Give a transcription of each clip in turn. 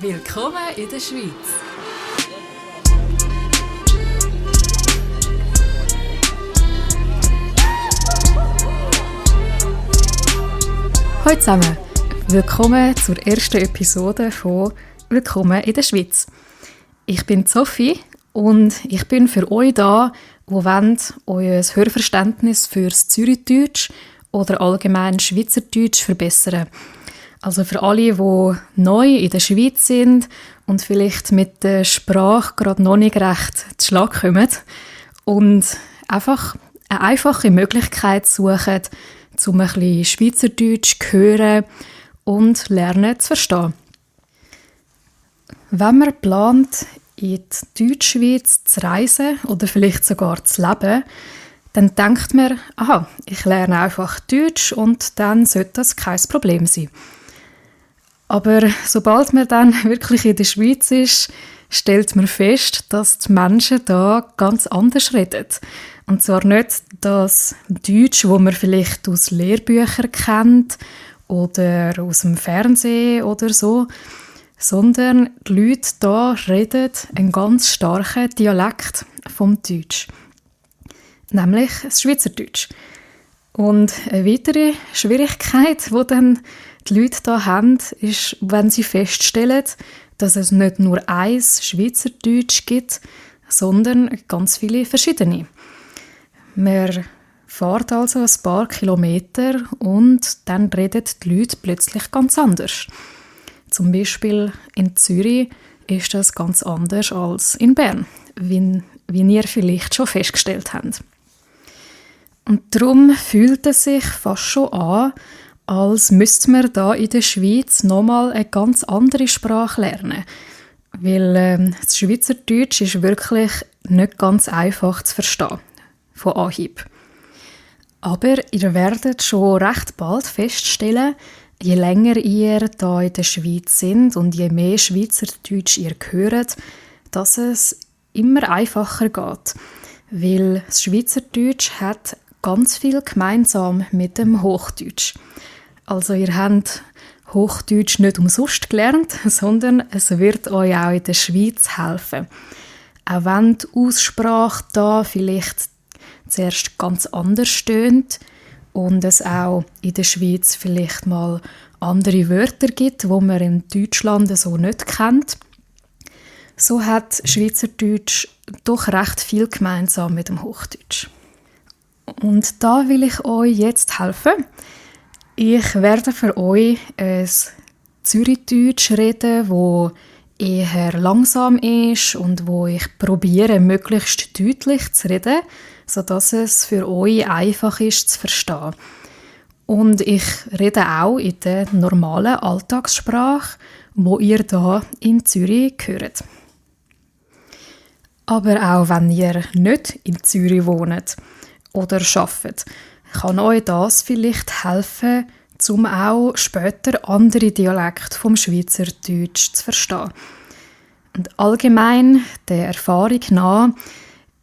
Willkommen in der Schweiz. Hallo zusammen, willkommen zur ersten Episode von Willkommen in der Schweiz. Ich bin Sophie und ich bin für euch da, die wollen euer Hörverständnis fürs Zürichdeutsch oder allgemein Schweizerdeutsch verbessern. Also für alle, die neu in der Schweiz sind und vielleicht mit der Sprache gerade noch nicht recht zu Schlag kommen und einfach eine einfache Möglichkeit suchen, um ein bisschen Schweizerdeutsch zu hören und lernen zu verstehen. Wenn man plant, in die Deutschschweiz zu reisen oder vielleicht sogar zu leben, dann denkt man, aha, ich lerne einfach Deutsch und dann sollte das kein Problem sein. Aber sobald man dann wirklich in der Schweiz ist, stellt man fest, dass die Menschen da ganz anders reden. Und zwar nicht das Deutsch, das man vielleicht aus Lehrbüchern kennt oder aus dem Fernsehen oder so, sondern die Leute da reden einen ganz starken Dialekt vom Deutsch, nämlich das Schweizerdeutsch. Und eine weitere Schwierigkeit, die dann die Leute hier haben, ist, wenn sie feststellen, dass es nicht nur ein Schweizerdeutsch gibt, sondern ganz viele verschiedene. Man fährt also ein paar Kilometer und dann reden die Leute plötzlich ganz anders. Zum Beispiel in Zürich ist das ganz anders als in Bern, wie ihr vielleicht schon festgestellt habt. Und darum fühlt es sich fast schon an, als müsste man da in der Schweiz nochmal eine ganz andere Sprache lernen. Weil das Schweizerdeutsch ist wirklich nicht ganz einfach zu verstehen, von Anhieb. Aber ihr werdet schon recht bald feststellen, je länger ihr da in der Schweiz sind und je mehr Schweizerdeutsch ihr hört, dass es immer einfacher geht. Weil das Schweizerdeutsch hat ganz viel gemeinsam mit dem Hochdeutsch. Also ihr habt Hochdeutsch nicht umsonst gelernt, sondern es wird euch auch in der Schweiz helfen. Auch wenn die Aussprache da vielleicht zuerst ganz anders tönt und es auch in der Schweiz vielleicht mal andere Wörter gibt, die man in Deutschland so nicht kennt, so hat Schweizerdeutsch doch recht viel gemeinsam mit dem Hochdeutsch. Und da will ich euch jetzt helfen. Ich werde für euch ein Zürichdeutsch reden, das eher langsam ist und wo ich probiere, möglichst deutlich zu reden, sodass es für euch einfach ist zu verstehen. Und ich rede auch in der normalen Alltagssprache, wo ihr da in Zürich hört. Aber auch wenn ihr nicht in Zürich wohnt oder arbeitet, kann euch das vielleicht helfen, um auch später andere Dialekte vom Schweizerdeutsch zu verstehen. Und allgemein, der Erfahrung nach,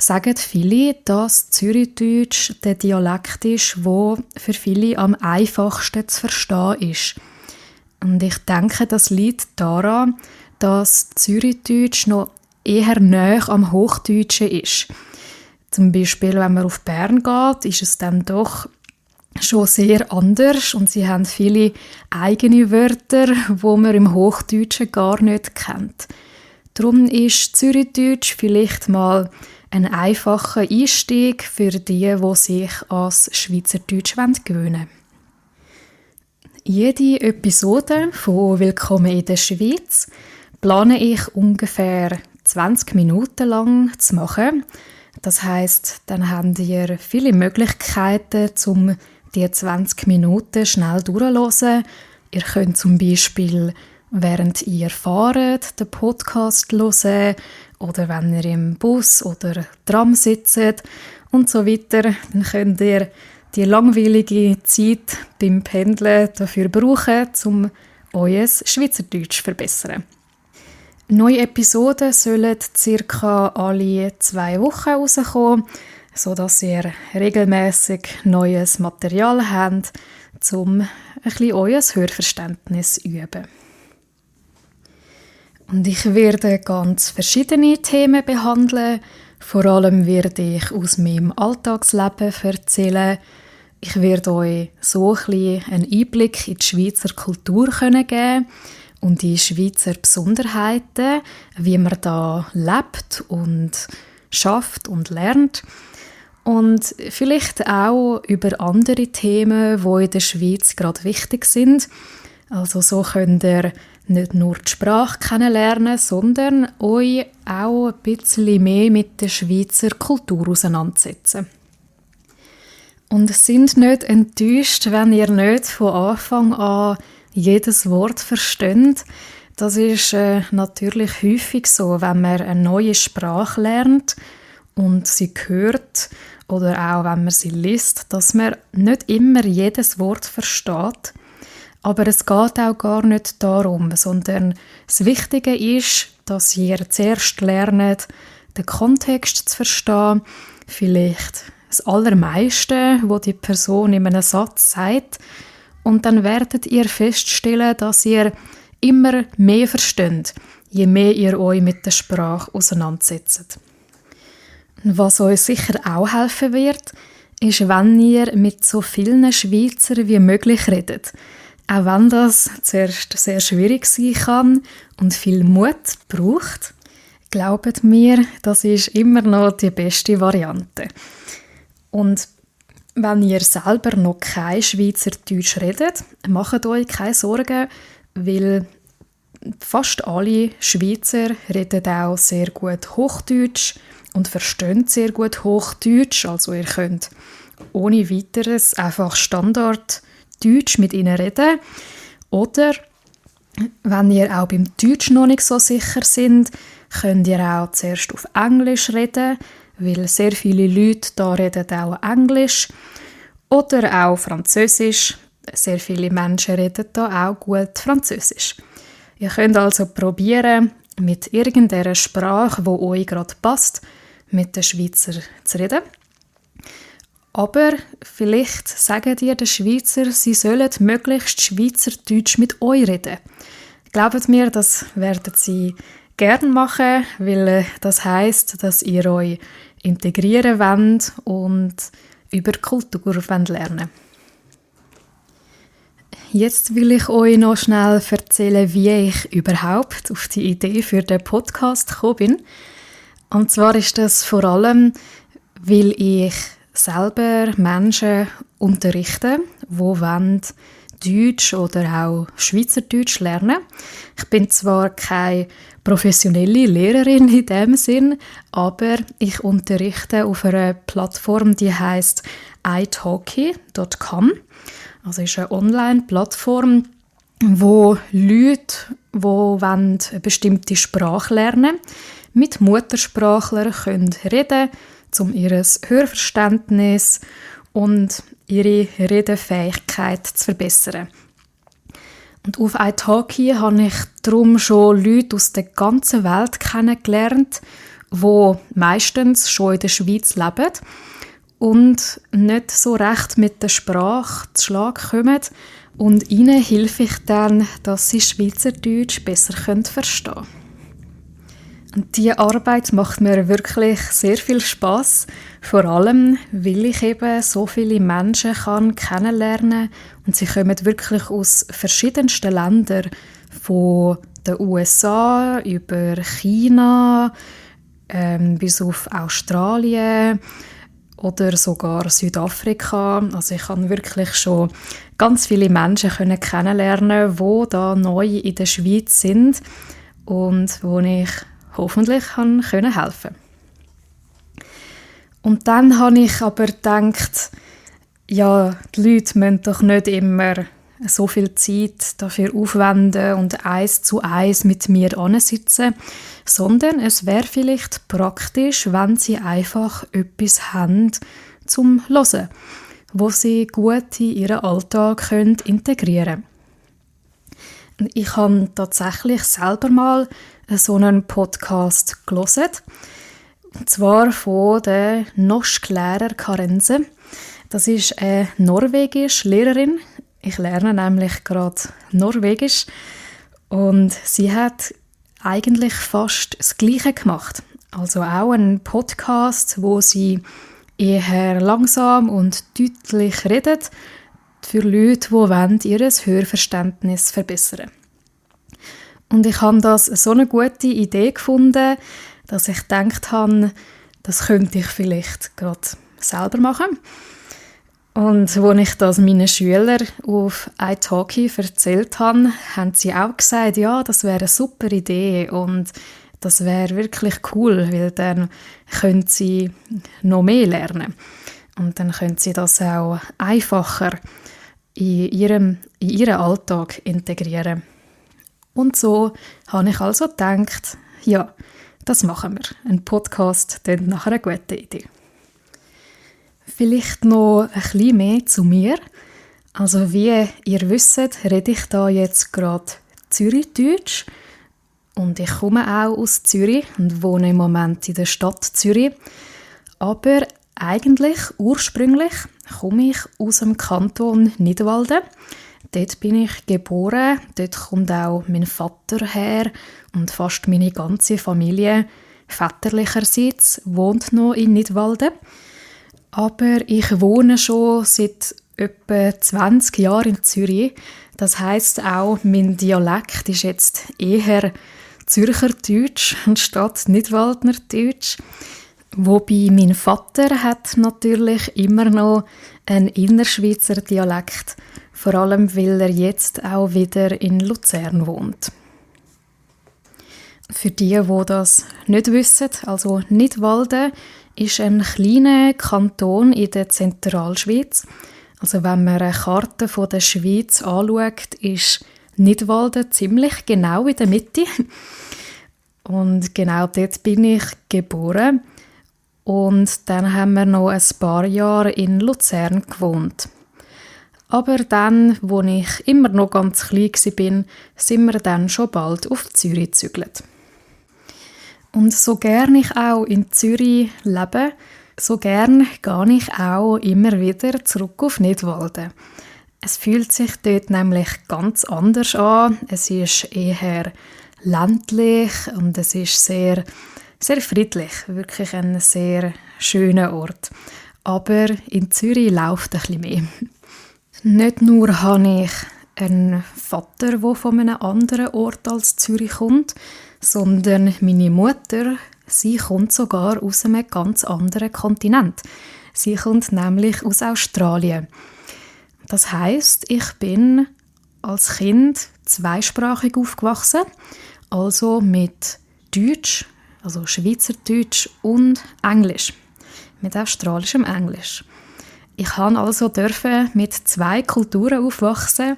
sagen viele, dass Zürichdeutsch der Dialekt ist, der für viele am einfachsten zu verstehen ist. Und ich denke, das liegt daran, dass Zürichdeutsch noch eher näher am Hochdeutschen ist. Zum Beispiel, wenn man auf Bern geht, ist es dann doch schon sehr anders und sie haben viele eigene Wörter, die man im Hochdeutschen gar nicht kennt. Darum ist Zürichdeutsch vielleicht mal ein einfacher Einstieg für die sich ans Schweizerdeutsch gewöhnen wollen. Jede Episode von Willkommen in der Schweiz plane ich ungefähr 20 Minuten lang zu machen. Das heisst, dann habt ihr viele Möglichkeiten, um die 20 Minuten schnell durchzuhören. Ihr könnt zum Beispiel, während ihr fahrt, den Podcast hören oder wenn ihr im Bus oder Tram sitzt und so weiter. Dann könnt ihr die langweilige Zeit beim Pendeln dafür brauchen, um euer Schweizerdeutsch zu verbessern. Neue Episoden sollen ca. alle 2 Wochen rauskommen, sodass ihr regelmäßig neues Material habt, um ein bisschen euer Hörverständnis zu üben. Und ich werde ganz verschiedene Themen behandeln. Vor allem werde ich aus meinem Alltagsleben erzählen. Ich werde euch so ein bisschen einen Einblick in die Schweizer Kultur geben und die Schweizer Besonderheiten, wie man da lebt und schafft und lernt. Und vielleicht auch über andere Themen, die in der Schweiz gerade wichtig sind. Also so könnt ihr nicht nur die Sprache kennenlernen, sondern euch auch ein bisschen mehr mit der Schweizer Kultur auseinandersetzen. Und sind nicht enttäuscht, wenn ihr nicht von Anfang an jedes Wort versteht. Das ist natürlich häufig so, wenn man eine neue Sprache lernt und sie hört oder auch wenn man sie liest, dass man nicht immer jedes Wort versteht. Aber es geht auch gar nicht darum, sondern das Wichtige ist, dass ihr zuerst lernt, den Kontext zu verstehen, vielleicht das Allermeiste, was die Person in einem Satz sagt, und dann werdet ihr feststellen, dass ihr immer mehr versteht, je mehr ihr euch mit der Sprache auseinandersetzt. Was euch sicher auch helfen wird, ist, wenn ihr mit so vielen Schweizern wie möglich redet. Auch wenn das zuerst sehr schwierig sein kann und viel Mut braucht, glaubt mir, das ist immer noch die beste Variante. Und wenn ihr selber noch kein Schweizerdeutsch redet, macht euch keine Sorgen, weil fast alle Schweizer reden auch sehr gut Hochdeutsch und verstehen sehr gut Hochdeutsch. Also ihr könnt ohne weiteres einfach Standarddeutsch mit ihnen reden. Oder wenn ihr auch beim Deutsch noch nicht so sicher sind, könnt ihr auch zuerst auf Englisch reden, weil sehr viele Leute da reden auch Englisch. Oder auch Französisch. Sehr viele Menschen reden da auch gut Französisch. Ihr könnt also probieren, mit irgendeiner Sprache, die euch gerade passt, mit den Schweizer zu reden. Aber vielleicht sagen dir den Schweizer, sie sollen möglichst Schweizerdeutsch mit euch reden. Glaubt mir, das werden sie gerne machen, weil das heisst, dass ihr euch integrieren wollt und über Kultur lernen wollt. Jetzt will ich euch noch schnell erzählen, wie ich überhaupt auf die Idee für den Podcast gekommen bin. Und zwar ist das vor allem, weil ich selber Menschen unterrichte, die Deutsch oder auch Schweizerdeutsch lernen. Ich bin zwar keine professionelle Lehrerin in dem Sinn, aber ich unterrichte auf einer Plattform, die heisst italki.com. Also ist eine Online-Plattform, wo Leute, die eine bestimmte Sprache lernen, mit Muttersprachlern können reden, um ihr Hörverständnis und ihre Redefähigkeit zu verbessern. Und auf italki habe ich darum schon Leute aus der ganzen Welt kennengelernt, die meistens schon in der Schweiz leben und nicht so recht mit der Sprache zu Schlag kommen. Und ihnen helfe ich dann, dass sie Schweizerdeutsch besser verstehen können. Und diese Arbeit macht mir wirklich sehr viel Spass, vor allem, weil ich eben so viele Menschen kennenlernen kann. Und sie kommen wirklich aus verschiedensten Ländern, von den USA über China bis auf Australien oder sogar Südafrika. Also ich kann wirklich schon ganz viele Menschen kennenlernen, die da neu in der Schweiz sind und wo ich hoffentlich helfen kann. Und dann habe ich aber gedacht, ja, die Leute müssen doch nicht immer so viel Zeit dafür aufwenden und 1:1 mit mir ansitzen, sondern es wäre vielleicht praktisch, wenn sie einfach etwas haben zum Hören, wo sie gut in ihren Alltag integrieren können. Ich habe tatsächlich selber mal so einen Podcast gehört, und zwar von der Norsklærer Karense. Das ist eine norwegische Lehrerin. Ich lerne nämlich gerade Norwegisch. Und sie hat eigentlich fast das Gleiche gemacht. Also auch einen Podcast, wo sie eher langsam und deutlich redet, für Leute, die ihr Hörverständnis verbessern wollen. Und ich habe das so eine gute Idee gefunden, dass ich gedacht habe, das könnte ich vielleicht gerade selber machen. Und als ich das meinen Schülern auf italki erzählt habe, haben sie auch gesagt, ja, das wäre eine super Idee und das wäre wirklich cool, weil dann können sie noch mehr lernen. Und dann können sie das auch einfacher in ihren Alltag integrieren. Und so habe ich also gedacht, ja, das machen wir. Ein Podcast klingt nach einer guten Idee. Vielleicht noch ein bisschen mehr zu mir. Also wie ihr wisst, rede ich da jetzt gerade Zürichdeutsch. Und ich komme auch aus Zürich und wohne im Moment in der Stadt Zürich. Aber eigentlich, ursprünglich, komme ich aus dem Kanton Nidwalden. Dort bin ich geboren, dort kommt auch mein Vater her und fast meine ganze Familie väterlicherseits wohnt noch in Nidwalden. Aber ich wohne schon seit etwa 20 Jahren in Zürich. Das heisst auch, mein Dialekt ist jetzt eher Zürcher Deutsch anstatt Nidwaldner Deutsch. Wobei mein Vater hat natürlich immer noch einen Innerschweizer Dialekt, vor allem weil er jetzt auch wieder in Luzern wohnt. Für die das nicht wissen, also Nidwalden ist ein kleiner Kanton in der Zentralschweiz. Also wenn man eine Karte von der Schweiz anschaut, ist Nidwalden ziemlich genau in der Mitte. Und genau dort bin ich geboren. Und dann haben wir noch ein paar Jahre in Luzern gewohnt. Aber dann, als ich immer noch ganz klein war, sind wir dann schon bald auf Zürich gezügelt. Und so gern ich auch in Zürich lebe, so gern gehe ich auch immer wieder zurück auf Nidwalden. Es fühlt sich dort nämlich ganz anders an. Es ist eher ländlich und es ist sehr, sehr friedlich. Wirklich ein sehr schöner Ort. Aber in Zürich läuft ein bisschen mehr. Nicht nur habe ich einen Vater, der von einem anderen Ort als Zürich kommt, sondern meine Mutter, sie kommt sogar aus einem ganz anderen Kontinent. Sie kommt nämlich aus Australien. Das heisst, ich bin als Kind zweisprachig aufgewachsen, also mit Deutsch, also Schweizerdeutsch und Englisch, mit australischem Englisch. Ich durfte also mit 2 Kulturen aufwachsen,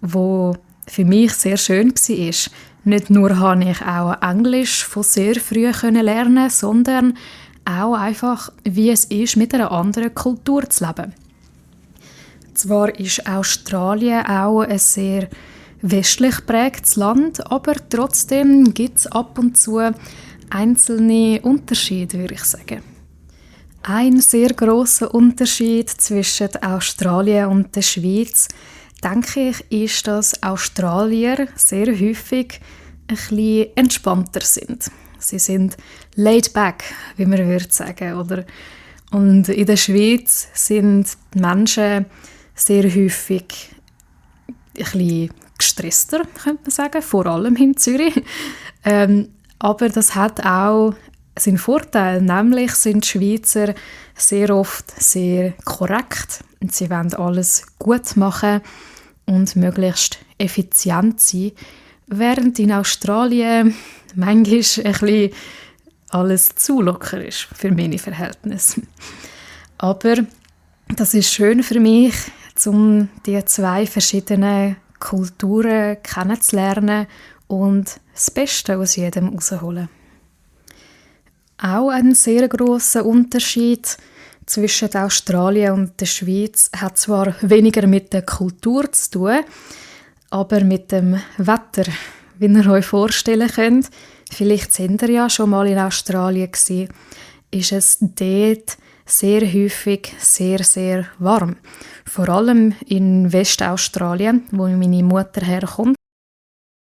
wo für mich sehr schön war. Nicht nur konnte ich auch Englisch von sehr früh lernen, sondern auch einfach, wie es ist, mit einer anderen Kultur zu leben. Zwar ist Australien auch ein sehr westlich geprägtes Land, aber trotzdem gibt es ab und zu einzelne Unterschiede, würde ich sagen. Ein sehr grosser Unterschied zwischen Australien und der Schweiz, denke ich, ist, dass Australier sehr häufig ein bisschen entspannter sind. Sie sind laid back, wie man würde sagen, oder? Und in der Schweiz sind die Menschen sehr häufig ein bisschen gestresster, könnte man sagen, vor allem in Zürich. Aber das hat auch seinen Vorteil, nämlich sind die Schweizer sehr oft sehr korrekt und sie wollen alles gut machen und möglichst effizient sein, während in Australien manchmal ein bisschen alles zu locker ist für meine Verhältnisse. Aber das ist schön für mich, um die 2 verschiedenen Kulturen kennenzulernen und das Beste aus jedem herauszuholen. Auch ein sehr grosser Unterschied zwischen Australien und der Schweiz hat zwar weniger mit der Kultur zu tun, aber mit dem Wetter, wie ihr euch vorstellen könnt. Vielleicht sind ihr ja schon mal in Australien gewesen, ist es dort sehr häufig sehr, sehr warm. Vor allem in Westaustralien, wo meine Mutter herkommt.